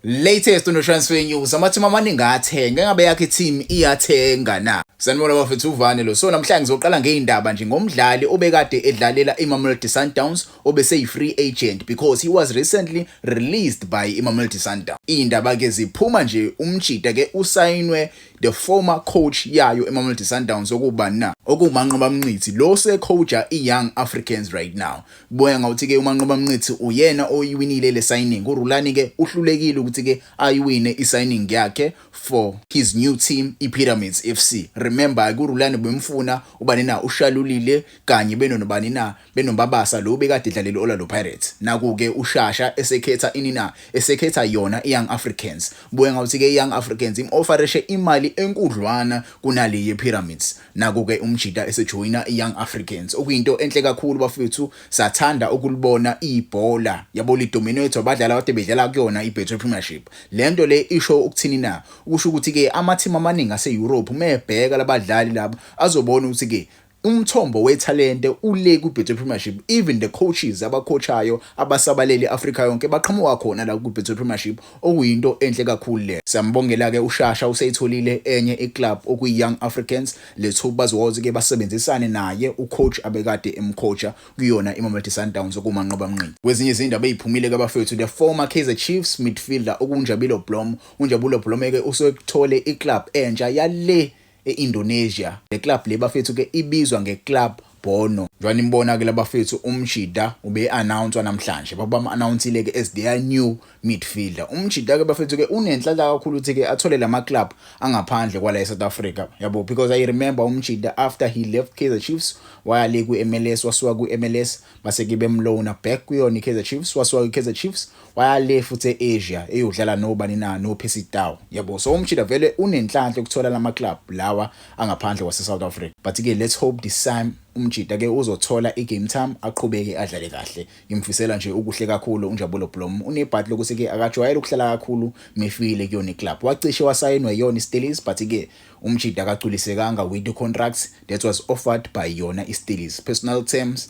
Latest on transfer news, amathimu amaningi athenga, engabe yakhe team iyathenga na? Sanibona bafethu, uvane lo. So namhlanje ngizoqala ngeindaba nje ngomdlali obekade edlalela iMamelodi Sundowns obeseyi free agent because he was recently released by iMamelodi Sundowns. Indaba ke ziphuma nje umjita ke usayinwe the former coach yayo eMamelodi Sundowns, okuba na okuManqoba Mnqithi lo secoacha iYoung Africans right now. Kubuya ngawuthi ke uManqoba Mnqithi uyena oyiwinile le signing. URulani ke uhlulekile ukuthi ke ayiwine i-signing yakhe for his new team, iPyramids FC. Remember, kuRulani bemfuna ubani na? UShalulile kanye benonobani na, benoMabasa lo bekade edlalela Orlando Pirates. Naku ke uShasha esekhetha ini na? Esekhetha yona iYoung Africans. Buya ngawuthi ke iYoung Africans im-offereshe imali enkudlwana kunale yePyramids. Naku ke umjita esejoyina iYoung Africans, okuyinto enhle kakhulu bafethu. Sathanda ukulibona ibhola yabo lidominate abadlali abade bedlala kuyona iBetway Premiership. Lento le isho ukuthini na? Ukusho ukuthi ke ama-team amaningi ase-Europe mebheka labadlali laba azobona ukuthi ke umthombo wethalente ule ku-Betway Premiership. Even the coaches abacoachayo abasabalele e-Afrika yonke baqhamuka khona la ku-Betway Premiership, okuyinto enhle kakhulu le. Siyambongela ke uShasha, useyitholile enye iclub okuyi-Young Africans. Lethu bazokwazi ke basebenzisane naye ucoach abekade emcoacha kuyona iMamelodi Sundowns, okuManqoba Mnqithi. Kwezinye izindaba eziphumile kabafethu, the former Kaizer Chiefs midfielder okunjabulo Blom, uNjabulo Blom ke usekuthole iclub entsha yale e-Indonesia. Le club le bafethu ke ibizwa ngeClub Bono. Njengoba nimbona ke labafethu, umjita ube announcewa namhlanje, babam announceile ke as their new midfielder. Umjita ke bafethu ke unenhlanhla kakhulu ukuthi ke athole lama club angaphandle kwala eSouth Africa, yabo, because I remember umjita after he left Kaizer Chiefs waya le ku-MLS, wasuka ku-MLS base ke bemloana back kuyona iKaizer Chiefs, wasuka ku-Kaizer Chiefs waya le futhi e-Asia eyodlala nobani na? No Percy Tau, yabo. So umjita vele unenhlanhla ukuthola lama club lawa angaphandle kwase South Africa, but ke let's hope this time umjita ke uzothola i-game time, aqhubeke adlale kahle. Ngimfisela nje ukuhle kakhulu uNjabulo Blom. Unebhadi lokuthi ke akajwayele ukuhlala kakhulu mefile kuyona iclub. Wacishe wasayinwa yona iStellies, but ke umjita akagculisekanga with the contracts that was offered by yona iStellies. Personal terms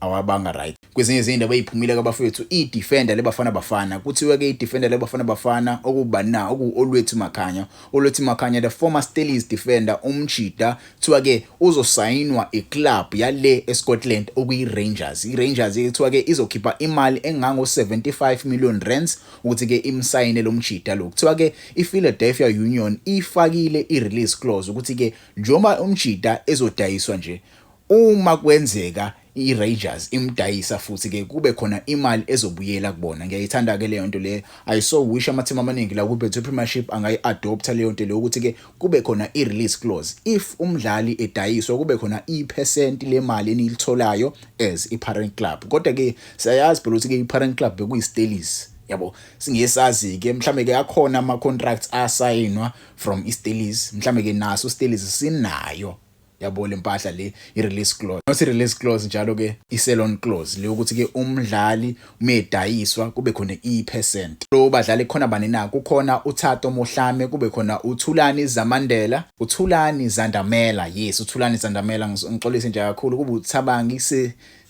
awabanga right. Kwezinye izindaba eziphumile kabafethu, i-defender leBafana Bafana, kuthiwe ke i-defender leBafana Bafana okuba na oku-Olwethu Makhanya, Olwethu Makhanya, the former Stellies defender, umjita kuthiwa ke uzosayinwa iclub yale eScotland okuyi-Rangers. I-Rangers kuthiwa ke izokhipha imali engango 75 million rands ukuthi ke imsayine lo mjita lo. Kuthiwa ke iPhiladelphia Union ifakile i-release clause ukuthi ke njengoba umjita ezodayiswa nje, uma kwenzeka i-Rangers imdayisa futhi ke kube khona imali ezobuyela kubona. Ngiyayithanda ke leyo nto leyo. I so wish ama-team amaningi la ku-Betway Premiership angayi-adopta leyo nto leyo, ukuthi ke kube khona i-release clause. If umdlali edayiswa, kube khona i-percent lemali eniyitholayo as i-parent club. Kodwa ke siyayazi phela ukuthi ke i-parent club bekuyi-Stellies, yabo. Singesazi ke mhlambe ke akhona ama contracts asayinwa from iStellies, mhlambe ke naso Stellies sinayo, yabo, lempahla le, i-release clause, not i-release clause njalo ke i-sell on clause le, ukuthi ke umdlali umedayiswa kube khona i-percent. Lo badlali khona bani na? Kukhona uThato Mohlame, kube khona uThulani Zamandela, uThulani Zandamela, yes, uThulani Zandamela, ngixolise nje kakhulu, kube uThabangi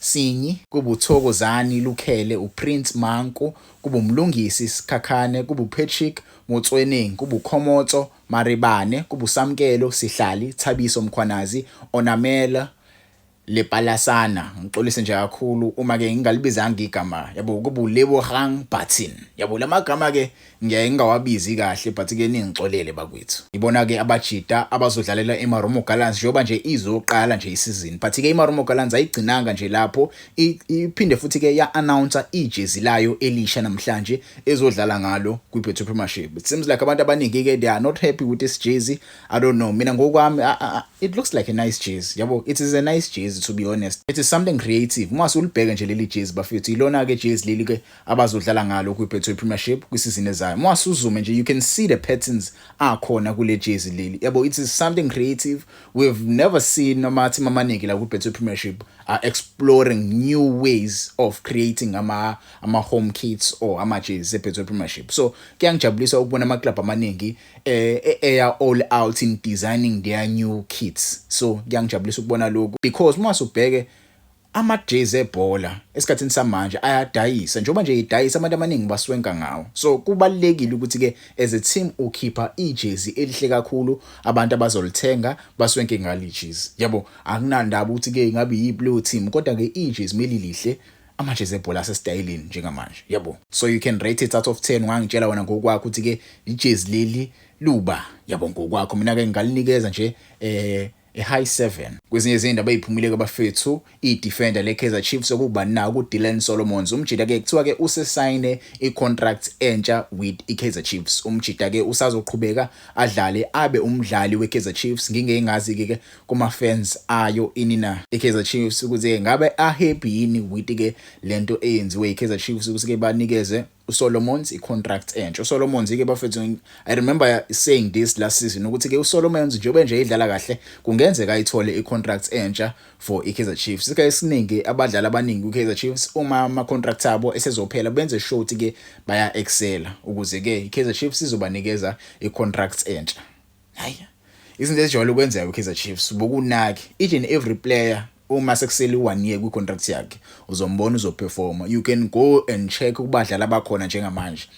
Sinyi, kube uThokozani Lukhele, uPrince Manku, kube uMlungisi Sikhakhane, kube uPatrick Motsweneng, kube uKhomotso Maribane, kube uSamkelo Sihlali, Thabiso Mkhwanazi, Onamela Lepalasana, ngixolise nje kakhulu uma ke ngingalibizanga igama, yabo, kube uLebohang Barton, yabo. Lamagama ke ngiyaye ngingawabizi kahle, but ke ningixolele bakwethu. Ngibona ke abajita abazodlalela eMarumo Gallants njengoba nje izoqala nje isizini, but ke iMarumo Gallants ayigcinanga nje lapho, iphinde futhi ke ya announce ijezi layo elisha namhlanje ezodlala ngalo kwiBetway Premiership. It seems like abantu abaningi ke they are not happy with this jersey. I don't know, mina ngokwami it looks like a nice jersey, yabo. It is a nice jersey, to be honest. It is something creative uma usulibheke nje leli jersey bafethu. Ilona ke jersey leli ke abazodlala ngalo kwiBetway Premiership kwisizini ezayo. Uma usuzooma nje, you can see the patterns akhona kule jersey leli, yabo. It is something creative we've never seen. Ama team amaningi la kwiBetway Premiership are exploring new ways of creating ama home kits or ama jerseys eBetway Premiership, so kuyangijabulisa ukubona ama club amaningi eya all out in designing their new kits. So kuyangijabulisa ukubona lokhu because uma usubheke Amajezi ebhola esikhathini samanje ayadayisa, njengoba nje idayisa, abantu abaningi baswenka ngawo. So kubalulekile ukuthi ke as a team ukhipha ijezi elihle kakhulu, abantu abazolithenga baswenke ngalo ijezi, yabo. Akunandaba ukuthi ke ingabe yiphi leyo team, kodwa ke ijezi kumele lihle. Amajezi ebhola asesitayileni njengamanje, yabo. So you can rate it out of 10. Ungangitshela wena ngokwakho ukuthi ke ijezi leli luba, yabo, ngokwakho. Mina ke ngalinikeza nje a high 7. Kwezinye izindaba eziphumile ke bafethu, i-defender le-Kaizer Chiefs okuba na ku-Dylan Solomons, umjida ke kuthiwa ke usesayine i-contract entsha with i-Kaizer Chiefs. Umjida ke usazoqhubeka adlale, abe umdlali we-Kaizer Chiefs. Ngingengazi ke kuma fans ayo ini na i-Kaizer Chiefs ukuthi ngabe a happy yini with ke lento eyenziwe i-Kaizer Chiefs ukuthi ke banikeze uSolomons i-contract entsha. uSolomons ke bafethu, I remember saying this last season ukuthi ke uSolomons njengoba nje idlala kahle, kungenzeka ayithole i-contract entsha for i-Kaizer Chiefs. Isikhathi esiningi abadlali abaningi ku-Kaizer Chiefs, uma ama-contract abo esezophela, benze sure ukuthi ke baya excela ukuze ke i-Kaizer Chiefs izobanikeza i-contract entsha. Hayi, izinto ezijwayele ukwenzeka ku-Kaizer Chiefs, bokunaki each and every player, uma sekusele one year kwi-contract yakhe, uzombona uzoperforma. You can go and check kubadlali abakhona njengamanje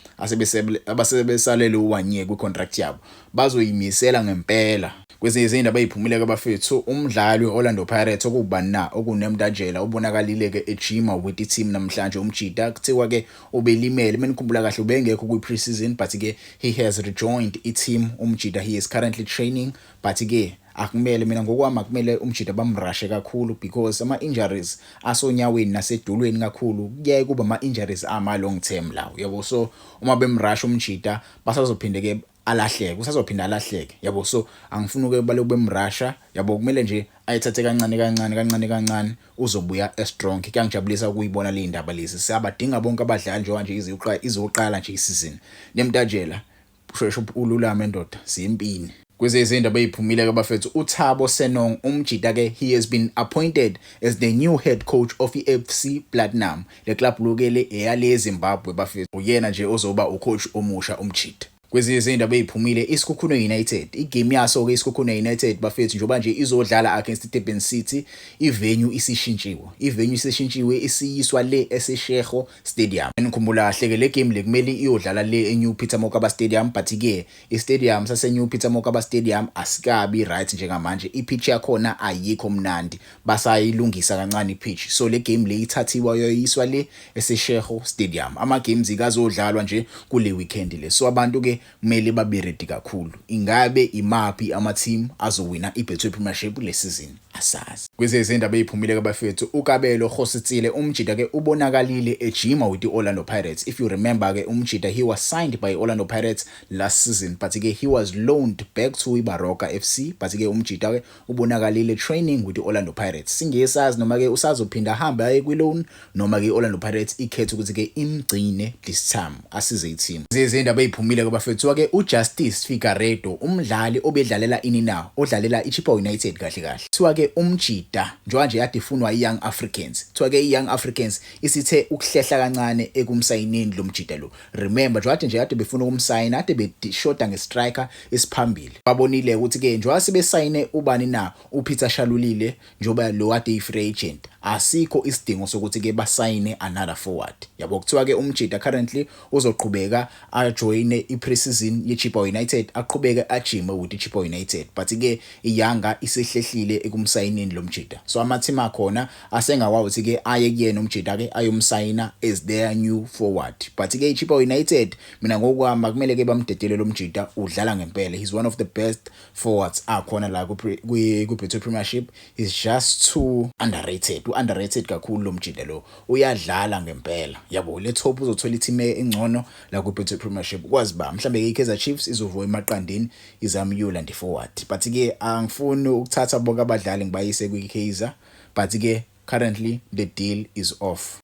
abasebesalele u-one year kwi-contract yabo, bazoyimisela ngempela. Kwezinye izindaba eziphumile kabafethu, umdlali we-Orlando Pirates okubani na okuNemtajela ubonakalile-ke ejima with i-team namhlanje. Umjida kuthiwa-ke ubelimele, menikhumbula kahle ubengekho kwi-pre-season, but-ke he has rejoined i-team umjida. He is currently training, but-ke akumele, mina ngokwami akumele umjida bamrashe kakhulu because ama-injuries asonyaweni nasedolweni kakhulu kuyaye kuba ama-injuries ama-long term lawo, yabo. So uma bemrasha umjida, basazophinde-ke alahleke, usazophinda alahleke, yabo. So angifuni ke baloku bemrasha, yabo. Kumele nje ayithathe kancane kancane, kancane kancane, uzobuya e-strong. Kuyangijabulisa ukuyibona le ndaba lezi. Siyabadinga bonke abadlali njengoba nje izoqala nje isizini. Nemtajela, sheshe ululame ndoda, siyimpini. Kwezezindaba eziphumile ke bafethu, uThabo Senong umjida ke, he has been appointed as the new head coach of iFC Platinum. Le club lokele eyale eZimbabwe bafethu. Uyena nje ozoba ucoach omusha umjida. Kwezinye izindaba eziphumile, iSekhukhune United, igame yaso ke iSekhukhune United bafethu, njengoba nje izodlala against iDurban City, ivenue isishintshiwe. Ivenue isishintshiwe, isiyiswa le eSeshego Stadium. Nikhumbula kahle ke, le game le kumele iyodlala le eNew Peter Mokaba Stadium, but ke istadium sase New Peter Mokaba Stadium asikabi right njengamanje. Ipitch yakhona ayikho mnandi, basayilungisa kancane ipitch. So le game le ithathiwa yoyiswa le eSeshego Stadium. Ama games ikazodlalwa nje kule weekend le, so abantu ke kumele babe ready kakhulu. Ingabe imaphi ama team azowina iBetway Premiership le season? Asazi. Kwezezindaba eziphumile kabafethu, uKabelo Kgositsile umjida ke ubonakalile ejima with iOrlando Pirates. If you remember ke, umjida, he was signed by Orlando Pirates last season, but ke he was loaned back to iBaroka FC. But ke umjida ke ubonakalile training with iOrlando Pirates. Singesazi noma ke usazophinda ahambe aye kwi-loan noma ke iOrlando Pirates ikhethe ukuthi ke imgcine this time asize i-team. Izindaba eziphumile kabafethu ke, uJustice Figueiredo, umdlali obedlalela ini na odlalela iChippa United kahle kahle, kuthiwa ke umjida njengoba nje yade ifunwa iYoung Africans, kuthiwa ke iYoung Africans isithe ukuhlehla kancane ekumsayineni lo mjida lo. Remember, njengoba nje kade befuna ukumsayina, kade beshoda ngestriker esiphambili. Babonile ukuthi ke njengoba sebesayine ubani na uPeter Shalulile, njengoba lo kade eyi-free agent, asikho isidingo sokuthi ke basayine another forward, yabo. Kuthiwa ke umjida currently uzoqhubeka ajoyine i-preseason ye-Chippa United, aqhubeke ajime with iChippa United, but ke iYanga isehlehlile ekumsayineni lo mjida. So ama-team akhona asengakwazi ukuthi ke aye kuyena umjida ke ayomsayina as their new forward. But ke iChippa United, mina ngokwami kumele ke bamdedele lo mjida, udlala ngempela. He's one of the best forwards akhona la ku-Betway Premiership. Is just too underrated, u-underrated kakhulu lo mjida lo, uyadlala ngempela, yabo. Le top uzothola i-team engcono la ku-Betway Premiership, kwazi ba mhlambe ke i-Kaizer Chiefs izovuka emaqandeni izame ukuyolanda forward. But ke angifuni ukuthatha bonke abadlali ngibayise kwi-Kaizer, but ke currently the deal is off.